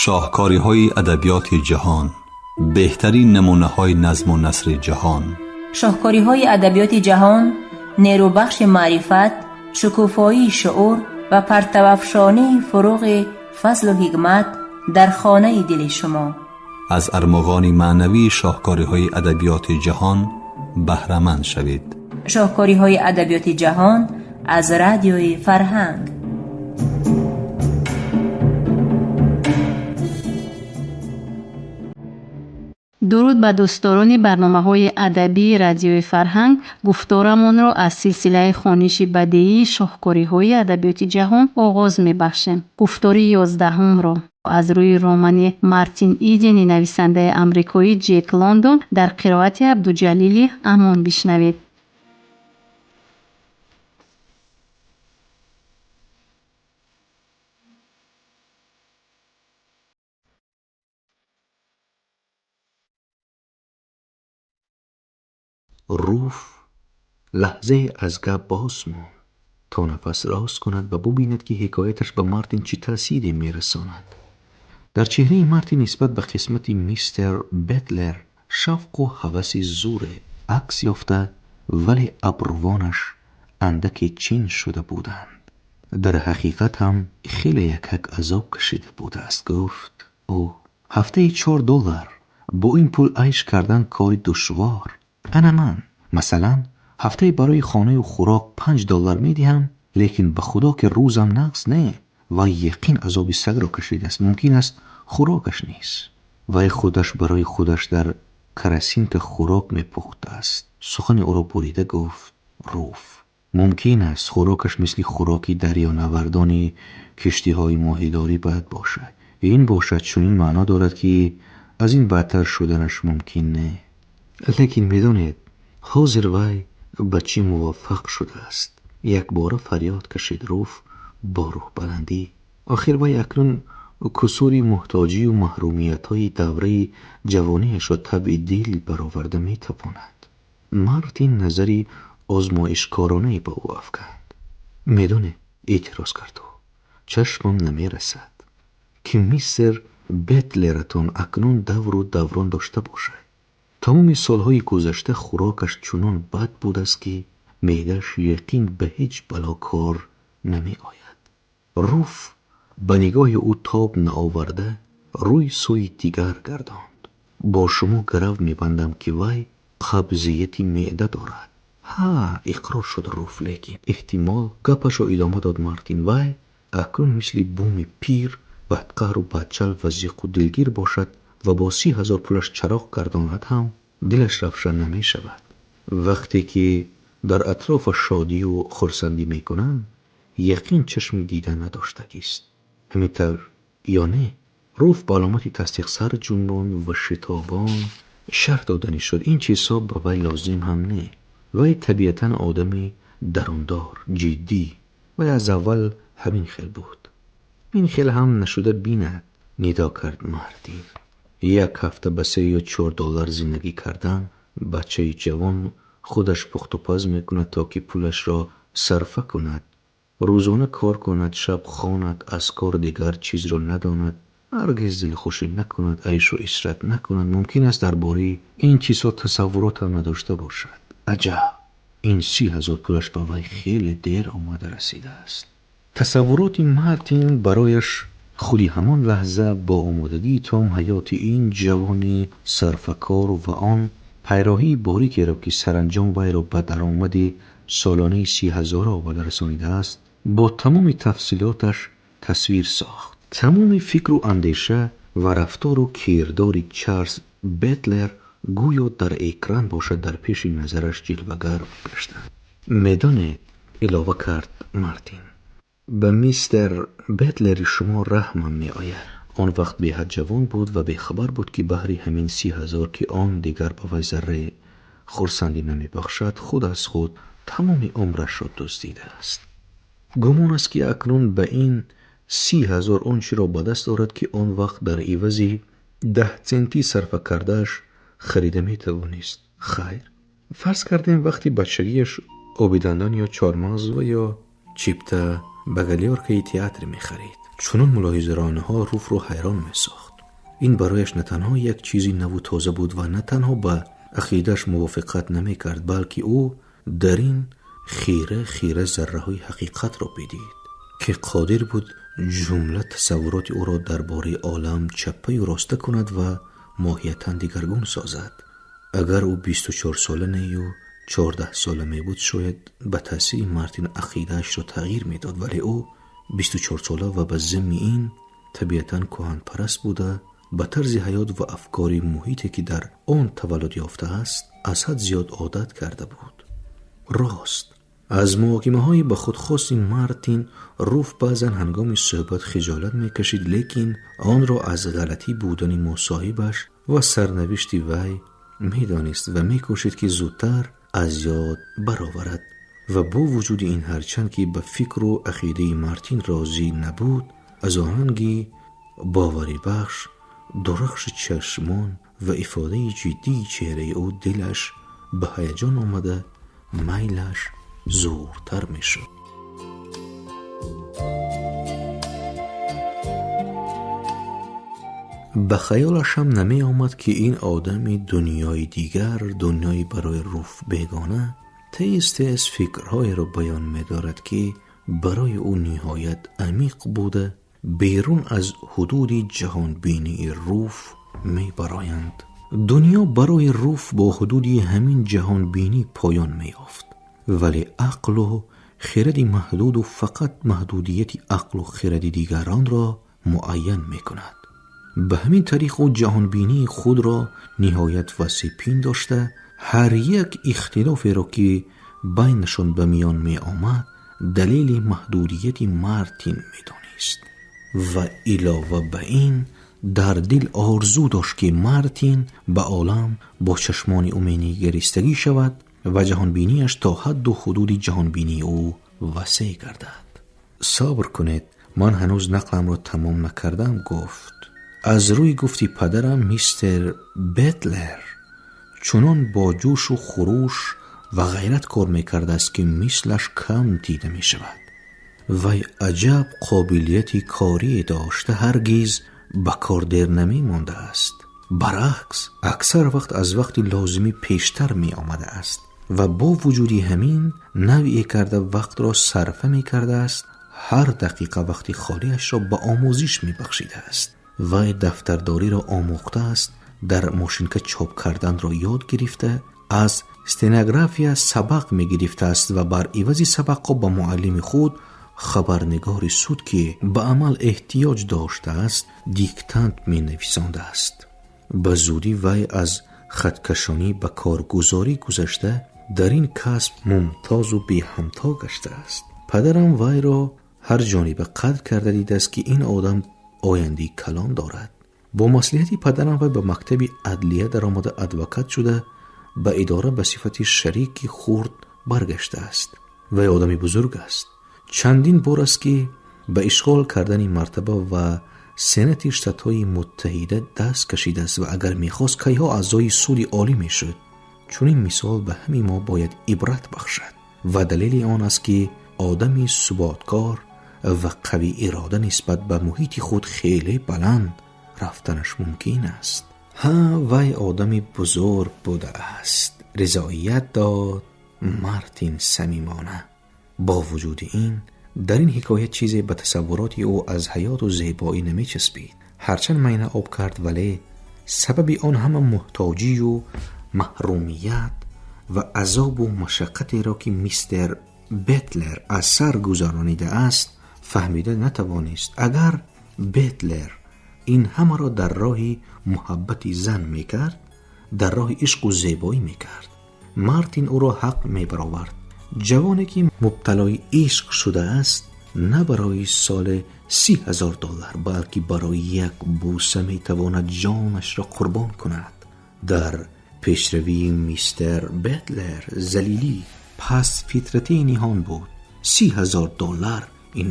Шоҳкориҳои адабиёти ҷаҳон, беҳтарин намунаҳои назму насри ҷаҳон. Шоҳкориҳои адабиёти ҷаҳон нерӯбахши маърифат, шукуфоии шуур ва партавафшонии фуруғи фазлу ҳикмат дар хонаи дили шумо. Аз армуғони маънавии шоҳкориҳои адабиёти ҷаҳон баҳраманд шавед. Шоҳкориҳои адабиёти ҷаҳон аз Радиои Фарҳанг. Дуруд ба дӯстдорони барномаҳои адабии Радиои Фарҳанг. Гуфторамонро аз силсилаи хониши бадеии шоҳкориҳои адабиёти ҷаҳон оғоз мебахшем. Гуфтори 11-умро аз рӯи романи Мартин Идени нависандаи амрикоӣ Ҷек Лондон дар қироати Абдуҷалили Амон бишнавед. Руф лаҳзае аз гап боз монд, то нафас рост кунад ва бубинад, ки ҳикояташ ба Мартин чӣ таъсире мерасонад. Дар чеҳраи Мартин нисбат ба қисмати мистер Бетлер шавқу ҳаваси зуре акс ёфта, вале абрувонаш андаке чин шуда буданд. Дар ҳақиқат ҳам хеле якак азоб кашида будааст, гуфт ӯ. Ҳафтаи 4 доллар, бо ин пул айш кардан кори душвор. Ана ман, масалан, ҳафтае барои хонаю хӯрок 5 доллар медиҳам, лекин ба худо, ки рӯзам нағз не. Вай яқин азоби сагро кашидааст, мумкин аст, хӯрокаш нест. Вай худаш барои худаш дар карасинка хӯрок мепухтааст, сухани ӯро бурида гуфт Руф. Мумкин аст, хӯрокаш мисли хӯроки дарёнавардони киштиҳои моҳидорӣ бад бошад. Ин бошад, чунин маъно дорад, ки аз ин бадтар шуданаш мумкин не. Лекин медонед, ҳозир вай ба чӣ муваффақ шудааст? Якбора фарёд кашид Руф бо рӯҳбаландӣ. Охир вай акнун кусури муҳтоҷию маҳрумиятҳои давраи ҷавониашро табъи дил бароварда метавонад. Мартин назари озмоишкоронае ба ӯ афканд. Медонед, эътироз кард ӯ, чашмам намерасад, ки мистер Бетлератон акнун давру даврон дошта бошад. Тамоми солҳои гузашта хӯрокаш чунон бад будааст, ки меъдааш яқин ба ҳеҷ бало кор намеояд. Руф ба нигоҳи ӯ тоб наоварда, рӯй сӯи дигар гардонд. Бо шумо гарав мебандам, ки вай қабзияти меъда дорад. Ҳа, иқрор шуд Руф. Лекин эҳтимол, гапашро идома дод Мартин, вай акнун мисли буми пир бадқаҳру бадчал ва зиқу дилгир бошад ва бо 30 000 пулаш чароғ гардонад ҳам, дилаш равшан намешавад. Вақте ки дар атрофаш шодию хурсандӣ мекунанд, яқин чашми дида надоштагист. Ҳамин тавр ё не? Руф ба аломати тасдиқ сар ҷунбонд ва шитобон шарҳ доданӣ шуд: ин чизҳо ба вай лозим ҳам не. Вай табиатан одами дарундор, ҷиддӣ. Вай аз аввал ҳамин хел буд. Ин хел ҳам нашуда бинад, нидо кард Мартин. Як ҳафта ба 3 ё 4 доллар зиндагӣ кардан, бачаи ҷавон худаш пухтупаз мекунад, то ки пулашро сарфа кунад, рӯзона кор кунад, шаб хонад, аз кор дигар чизро надонад, ҳаргиз дилхушӣ накунад, айшу ишрат накунад, мумкин аст, дар бораи ин чизҳо тасаввуротам надошта бошад. Аҷаб, ин 30 000 пулаш ба вай хеле дер омада расидааст. Тасаввуроти Мартин барояш худи ҳамон лаҳза бо омодагии том ҳаёти ин ҷавони сарфакор ва он пайроҳии борикеро, ки саранҷом вайро ба даромади солонаи 30 000 оварда расонидааст, бо тамоми тафсилоташ тасвир сохт. Тамоми фикру андеша ва рафтору кирдори Чарлз Бетлер гӯё дар экран бошад, дар пеши назараш ҷилвагар гаштанд. Медонед, илова кард Мартин, ба мистер Бетлери шумо раҳмам меояд. Он вақт беҳад ҷавон буд ва бехабар буд, ки баҳри ҳамин 30 000, ки он дигар ба вай заррае хурсандӣ намебахшад, худ аз худ тамоми умрашро дуздидааст. Гумон аст, ки акнун ба ин 30 000 он чиро ба даст орад, ки он вақт дар ивази 10 центӣ сарфа кардааш харида метавонист. Хайр, фарз кардем, вақти бачагиаш оби дандон ё чормағз ва ё чипта ба галёркаи театр мехарид. Чунон мулоҳизаронаҳо Руфро ҳайрон месохт. Ин барояш на танҳо як чизи наву тоза буд ва на танҳо ба ақидааш мувофиқат намекард, балки ӯ дар ин хира хира зарраҳои ҳақиқатро бидид, ки қодир буд ҷумла тасаввуроти ӯро дар бораи олам чаппаю роста кунад ва моҳиятан дигаргун созад. Агар ӯ 24 сола нею 14 сола мебуд, шояд ба таъсири Мартин ақидаашро тағйир медод, вале ӯ 24 сола ва ба зимни ин табиатан кӯҳанпараст буда, ба тарзи ҳаёт ва афкори муҳите, ки дар он таваллуд ёфтааст, аз ҳад зиёд одат карда буд. Рост, аз муҳокимаҳои ба худ хоси Мартин Руф баъзан ҳангоми суҳбат хиҷолат мекашид, лекин онро аз ғалатӣ будани мусоҳибаш ва сарнавишти вай медонист ва мекӯшид, ки зудтар аз ёд бароварад. Ва бо вуҷуди ин, ҳарчанд ки ба фикру ақидаи Мартин розӣ набуд, аз оҳанги боварибахш, дурахши чашмон ва ифодаи ҷиддии чеҳраи ӯ дилаш ба ҳаяҷон омада, майлаш зӯртар мешуд. Ба хаёлашам намеомад, ки ин одами дунёи дигар, дунёи барои Руф бегона, тез тез фикрҳоеро баён медорад, ки барои ӯ ниҳоят амиқ буда, берун аз ҳудуди ҷаҳонбинии Руф мебароянд. Дунё барои Руф бо ҳудуди ҳамин ҷаҳонбинӣ поён меёфт, вале ақлу хиради маҳдуду фақат маҳдудияти ақлу хиради дигаронро муайян мекунад. Ба ҳамин тариқ ӯ ҷаҳонбинии худро ниҳоят васеъ пиндошта, ҳар як ихтилоферо, ки байнашон ба миён меомад, далели маҳдудияти Мартин медонист ва илова ба ин дар дил орзу дошт, ки Мартин ба олам бо чашмони ӯ менигаристагӣ шавад ва ҷаҳонбинияш то ҳадду ҳудуди ҷаҳонбинии ӯ васеъ гардад. «Сабр кунед, ман ҳанӯз нақламро тамом накардам», — гуфт. «Аз рӯи гуфти падарам, мистер Бетлер чунон бо ҷӯшу хуруш ва ғайрат кор мекардааст, ки мислаш кам дида мешавад. Вай аҷаб қобилияти корие дошта, ҳаргиз ба кор дер намемондааст, баръакс, аксар вақт аз вақти лозимӣ пештар меомадааст ва бо вуҷуди ҳамин навъе карда вақтро сарфа мекардааст, ҳар дақиқа вақти холиашро ба омӯзиш мебахшидааст. Вай дафтардориро омӯхтааст, дар мошинка чоп карданро ёд гирифта, аз стенография сабақ мегирифтааст ва бар ивази сабақҳо ба муаллими худ, хабарнигори суд, ки ба амал эҳтиёҷ доштааст, диктант менависондааст. Ба зудӣ вай аз хаткашонӣ ба коргузорӣ гузашта, дар ин касб мумтозу беҳамто гаштааст. Падарам вайро ҳар ҷониба қадр карда дидааст, ки ин одам ояндаи калон дорад. Бо маслиҳати падарам вай ба мактаби адлия даромада, адвокат шуда, ба идора ба сифати шарики хурд баргаштааст. Вай одами бузург аст. Чандин бор аст, ки ба ишғол кардани мартаба ва сенати Штатҳои Муттаҳида даст кашидааст ва агар мехост, кайҳо аъзои суди олӣ мешуд. Чунин мисол ба ҳамаи мо бояд ибрат бахшад ва далели он аст, ки одами суботкор ва қавӣ ирода нисбат ба муҳити худ хеле баланд рафтанаш мумкин аст. Ҳа, вай одами бузург будааст», — ризоият дод Мартин самимона. Бо вуҷуди ин, дар ин ҳикоят чизе ба тасаввуроти ӯ аз ҳаёту зебоӣ намечаспид. Ҳарчанд майна об кард, вале сабаби он ҳама муҳтоҷию маҳрумият ва азобу машаққатеро, ки мистер Бетлер аз сар гузаронидааст, фаҳмида натавонист. Агар Бетлер ин ҳамаро дар роҳи муҳаббати зан мекард, дар роҳи ишқу зебоӣ мекард, Мартин ӯро ҳақ мебаровард. Ҷавоне, ки мубталои ишқ шудааст, на барои соли 30 000 доллар, балки барои як бӯса метавонад ҷонашро қурбон кунад. Дар пешравии мистер Бетлер залилӣ, пастфитратии ниҳон буд. 30 000 доллар ин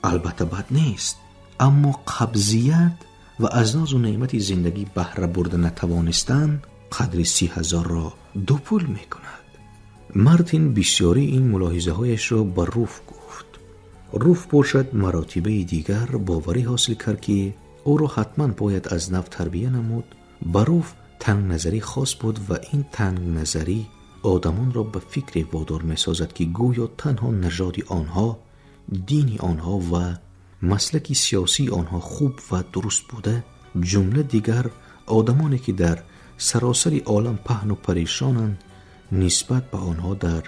албатта бад нест, аммо қабзият ва аз нозу неъмати зиндагӣ баҳра бурда натавонистан қадри 30 000-ро ду пул мекунад. Мартин бисёрии ин мулоҳизаҳояшро ба Руф гуфт. Руф бошад, маротибаи дигар боварӣ ҳосил кард, ки ӯро ҳатман бояд аз нав тарбия намуд. Ба Руф тангназарӣ хос буд ва ин тангназарӣ одамонро ба фикре водор месозад, ки гӯё танҳо нажоди онҳо, дини онҳо ва маслаки сиёсии онҳо хуб ва дуруст буда, ҷумла дигар одамоне ки дар саросари олам паҳну парешонанд, нисбат ба онҳо дар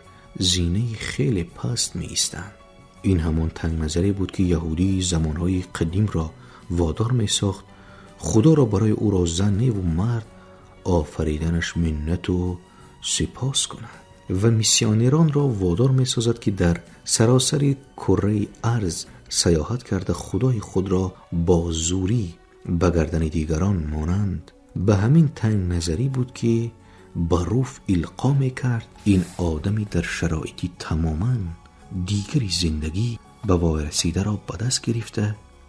зинаи хеле паст меистанд. Ин ҳамон тангназарӣ буд, ки яҳудии замонҳои қадимро водор месохт худоро барои ӯро зан неву мард офариданаш миннату сипос кунад ва миссионеронро водор месозад, ки дар саросари курраи арз саёҳат карда худои худро бо зӯрӣ ба гардани дигарон монанд. Ба ҳамин тангназарӣ буд, ки ба Руф илқо мекард ин одами дар шароити тамоман дигари зиндагӣ ба воя расидаро ба даст гирифта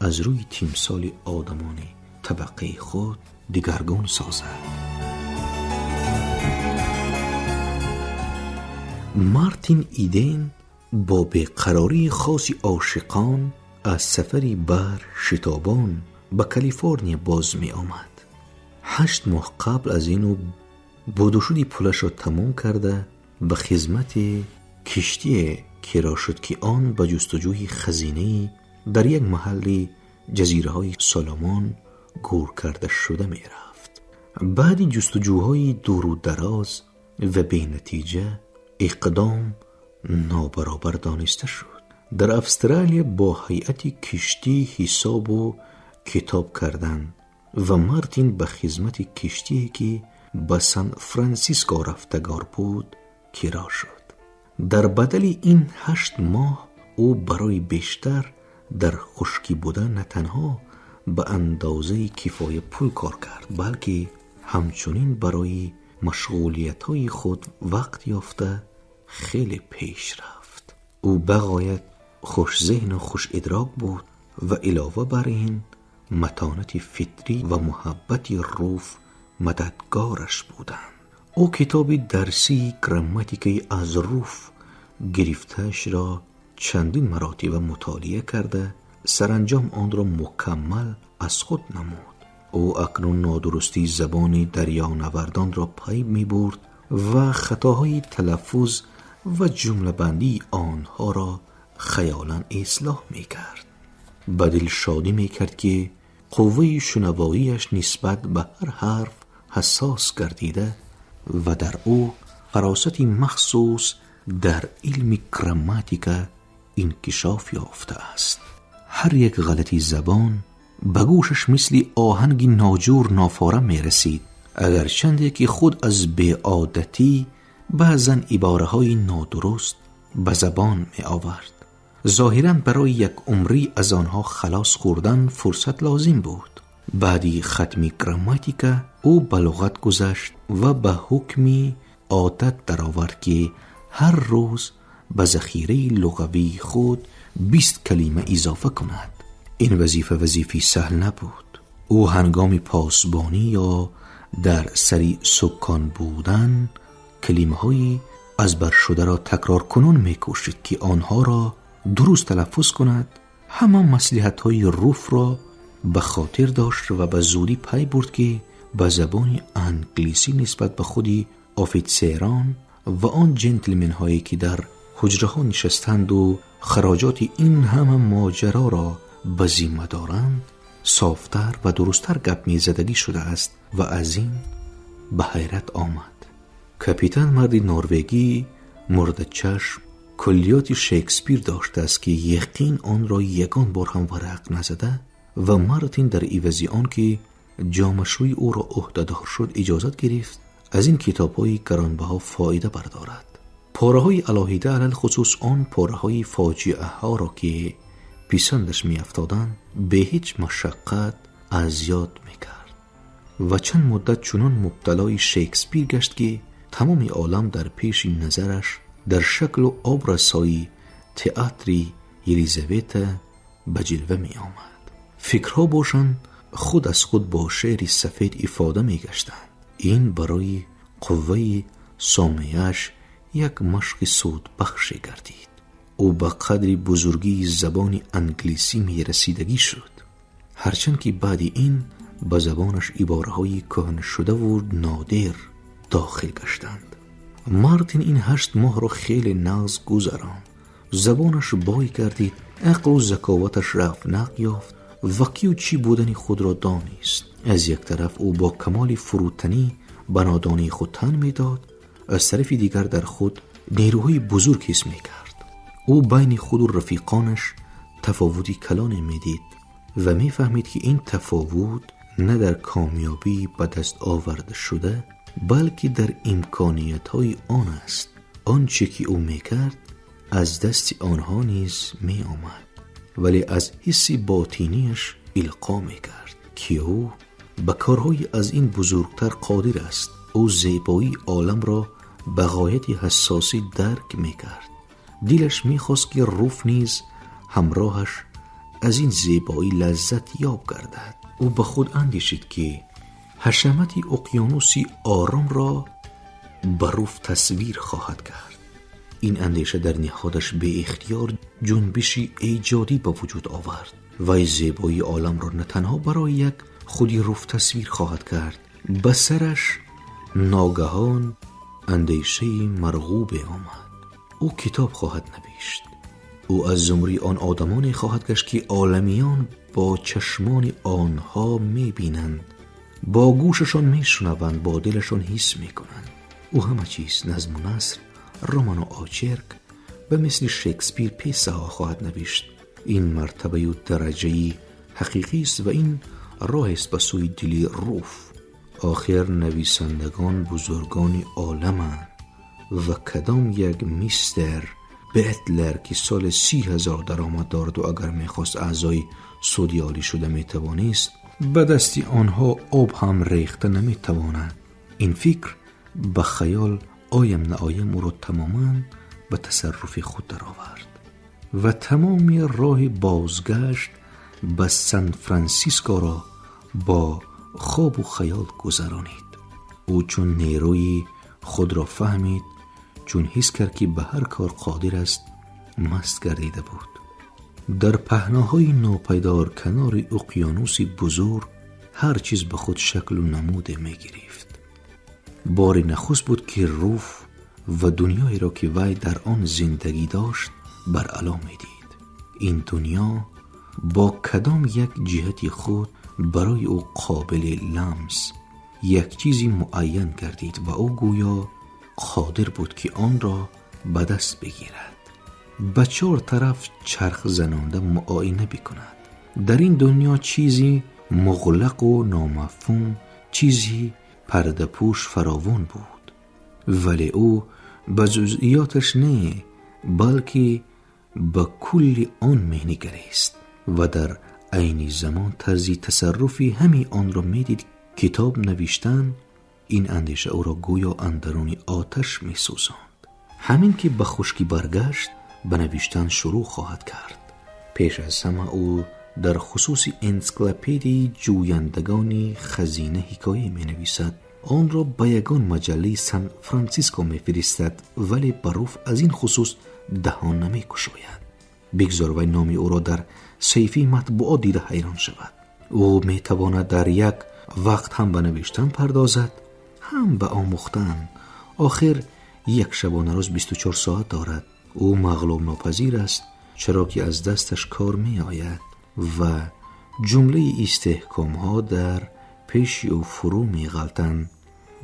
аз рӯи тимсоли одамони табақаи худ дигаргун созад. Мартин Иден бо беқарории хоси ошиқон аз сафари баҳр шитобон ба Калифорния боз меомад. 8 моҳ қабл аз ин ӯ будушуди пулашро тамом карда ба хизмати киштие киро шуд, ки он ба ҷустуҷӯи хазинае дар як маҳалли ҷазираҳои Соломон гур карда шуда мерафт. Баъди ҷустуҷӯҳои дуру дароз ва бенатиҷа иқдом нобаробар дониста шуд. Дар Австралия бо ҳайати киштӣ ҳисобу китоб карданд ва Мартин ба хизмати киштие, ки ба Сан-Франсиско рафтагор буд, киро шуд. Дар бадали ин 8 моҳ ӯ барои бештар дар хушкӣ будан на танҳо ба андозаи кифоя пул кор кард, балки ҳамчунин барои машғулиятҳои худ вақт ёфта хеле пеш рафт. Ӯ бағоят хушзеҳну хушидрок буд ва илова бар ин матонати фитрӣ ва муҳаббати Руф мададгораш буданд. Ӯ китоби дарсии грамматикаи аз Руф гирифтаашро чандин маротиба мутолиа карда саранҷом онро мукаммал аз худ намуд. Ӯ акнун нодурустии забони дарёнавардонро пай мебурд ва хатоҳои талаффуз ва ҷумлабандии онҳоро хаёлан ислоҳ мекард. Ба дил шодӣ мекард, ки қувваи шунавоияш нисбат ба ҳар ҳарф ҳассос гардида ва дар ӯ фаросати махсус дар илми грамматика инкишоф ёфтааст. Ҳар як ғалати забон ба гӯшаш мисли оҳанги ноҷур нофорам мерасид, агарчанде ки худ аз беодатӣ баъзан ибораҳои нодуруст ба забон меовард. Зоҳиран барои як умрӣ аз онҳо халос хӯрдан фурсат лозим буд. Баъди хатми грамматика ӯ ба луғат гузашт ва ба ҳукми одат даровард, ки ҳар рӯз ба захираи луғавии худ 20 калима изофа кунад. Ин вазифа вазифаи саҳл набуд. Ӯ ҳангоми посбонӣ ё дар сари суккон будан калимаҳои аз бар шударо такроркунон мекӯшид, ки онҳоро дуруст талаффуз кунад. Ҳама маслиҳатҳои Руфро ба хотир дошт ва ба зудӣ пай бурд, ки ба забони англисӣ нисбат ба худи офитсерон ва он ҷентлменҳое, ки дар ҳуҷраҳо нишастанду хароҷоти ин ҳама моҷароро ба зимма доранд, софтар ва дурусттар гап мезадагӣ шудааст ва аз ин ба ҳайрат омад. Капитан марди норвегӣ мурдачашм куллиёти Шекспир доштааст, ки яқин онро ягон бор ҳам варақ назада ва Мартин дар ивази он ки ҷомашӯи ӯро ӯҳдадор шуд, иҷозат гирифт аз ин китобҳои гаронбаҳо фоида бардорад. Пораҳои алоҳида, алалхусус он пораҳои фоҷиаҳоро, ки писандаш меафтоданд, бе ҳеҷ машаққат аз ёд мекард ва чанд муддат чунон мубталои Шекспир гашт, ки тамоми олам дар пеши назараш дар шаклу образҳои театри Елизавета ба ҷилва меомад. Фикрҳо бошанд худ аз худ бо шеъри сафед ифода мегаштанд. Ин барои қувваи сомеаш як машқи судбахше гардид. Ӯ ба қадри бузургии забони англисӣ мерасидагӣ шуд, ҳарчанд ки баъди ин ба забонаш ибораҳои кӯҳнашудаву нодир дохил гаштанд. Мартин ин 8 моҳро хеле нағз гузаронд. Забонаш бой гардид, ақлу заковаташ равнақ ёфт ва кию чӣ будани худро донист. Аз як тараф, ӯ бо камоли фурӯтанӣ ба нодонии худ тан медод, аз тарафи дигар дар худ нерӯҳои бузург ҳис мекард. Ӯ байни худу рафиқонаш тафовути калоне медид ва мефаҳмид, ки ин тафовут на дар комёбии ба даст оварда шуда, балки дар имкониятҳои он аст. Он чӣ ки ӯ мекард, аз дасти онҳо низ меомад, вале аз ҳисси ботинияш илқо мекард, ки ӯ ба корҳои аз ин бузургтар қодир аст. Ӯ зебоии оламро ба ғояти ҳассосӣ дарк мекард. Дилаш мехост, ки Руф низ ҳамроҳаш аз ин зебоӣ лаззат ёб гардад. Ӯ ба худ андешид, ки ҳашамати уқёнуси оромро ба Руф тасвир хоҳад кард. Ин андеша дар ниҳодаш беихтиёр ҷунбиши эҷодӣ ба вуҷуд овард. Вай зебоии оламро на танҳо барои як худи Руф тасвир хоҳад кард. Ба сараш ногаҳон андешаи марғубе омад: ӯ китоб хоҳад навишт. Ӯ аз зумраи он одамоне хоҳад гашт, ки оламиён бо чашмони онҳо мебинанд, бо гӯшашон мешунаванд, бо дилашон ҳис мекунанд. Ӯ ҳама чиз, назму наср, роману очерк, ба мисли Шекспир пьесаҳо хоҳад навишт. Ин мартабаю дараҷаи ҳақиқист ва ин роҳест ба сӯи дили Руф. Охир нависандагон бузургони оламанд ва кадом як мистер Бетлер, ки соли 30 000 даромад дораду агар мехост аъзои суди олӣ шуда метавонист, ба дасти онҳо об ҳам рехта наметавонад. Ин фикр ба хаёл оям наоям ӯро тамоман ба тасарруфи худ даровард ва тамоми роҳи бозгашт ба Сан Франсискоро бо хобу хаёл гузаронид. Ӯ чун нерӯи худро фаҳмид, чун ҳис кард, ки ба ҳар кор қодир аст, маст гардида буд. Дар паҳноҳои нопайдор канори уқёнуси бузург ҳар чиз ба худ шаклу намуде мегирифт. Бори нахуст буд, ки Руф ва дунёеро, ки вай дар он зиндагӣ дошт, баръало медид. Ин дунё бо кадом як ҷиҳати худ барои ӯ қобили ламс, як чизи муайян гардид ва ӯ гӯё қодир буд, ки онро ба даст бигирад, ба чор тараф чарх занонда муоина бикунад. Дар ин дунё чизи муғлақу номафҳум, чизи пардапӯш фаровон буд, вале ӯ ба ҷузъиёташ не, балки ба кулли он менигарист ва дар айни замон тарзи тасарруфи ҳамаи онро медид. Китоб навиштан, ин андеша ӯро гӯё андаруни оташ месӯзонд. Ҳамин ки ба хушкӣ баргашт, ба навиштан шурӯъ хоҳад кард. Пеш аз ҳама ӯ дар хусуси энсиклопедияи ҷӯяндагони хазина ҳикоя менависад, онро ба ягон маҷаллаи Сан Франсиско мефиристад, вале ба Руф аз ин хусус даҳон намекушояд. Бигзор вай номи ӯро дар саҳифаи матбуот дида ҳайрон шавад. Ӯ метавонад дар як вақт ҳам ба навиштан пардозад, ҳам ба омӯхтан. Охир як шабонарӯз 24 соат дорад. Ӯ мағлубнопазир аст, чаро ки аз дасташ кор меояд ва ҷумлаи истиҳкомҳо дар пеши ӯ фурӯ меғалтанд.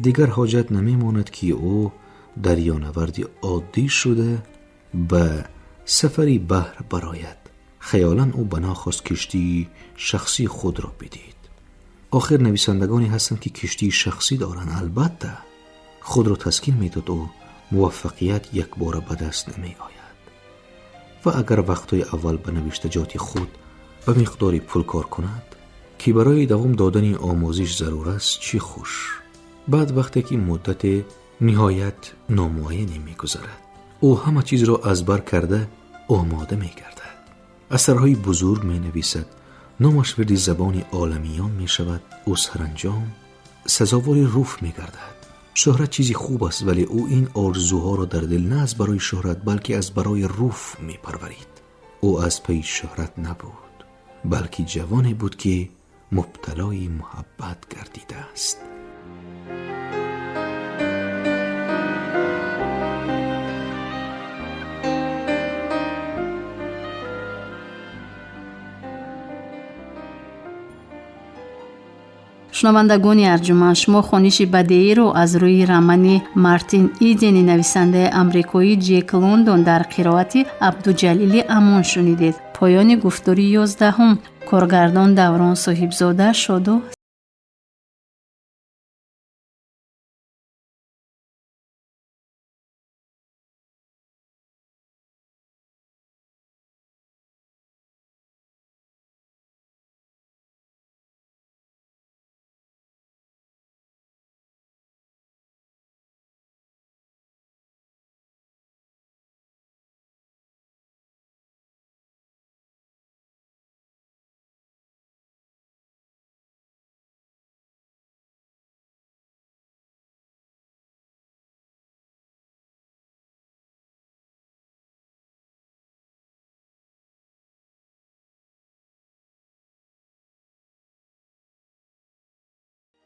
Дигар ҳоҷат намемонад, ки ӯ дарёнаварди оддӣ шуда ба сафари баҳр барояд. Хаёлан ӯ ба нохост киштии шахсии худро бидид. Охир нависандагоне ҳастанд, ки киштии шахсӣ доранд. Албатта, худро таскин медод ӯ, муваффақият якбора ба даст намеояд ва агар вақтҳои аввал ба навиштаҷоти худ ба миқдори пул кор кунад, ки барои давом додани омӯзиш зарур аст, чӣ хуш. Баъд вақте ки муддате ниҳоят номуайяне мегузарад, ӯ ҳама чизро аз бар карда омода мегардад, асарҳои бузург менависад, номаш вирди забони оламиён мешавад. Ӯ саранҷом сазовори Руф мегардад. Шӯҳрат чизи хуб аст, вале ӯ ин орзуҳоро дар дил на аз барои шӯҳрат, балки аз барои Руф мепарварид. Ӯ аз пайи шӯҳрат набуд, балки ҷавоне буд, ки мубталои муҳаббат гардидааст. Шунавандагони арҷуманд, шумо хониши бадеиро аз рӯи романи Мартин Идени нависандаи амрикоӣ Ҷек Лондон дар қироати Абдуҷалили Амон шунидед. Поёни гуфтори 11-ум. Коргардон Даврон Соҳибзода. Шоду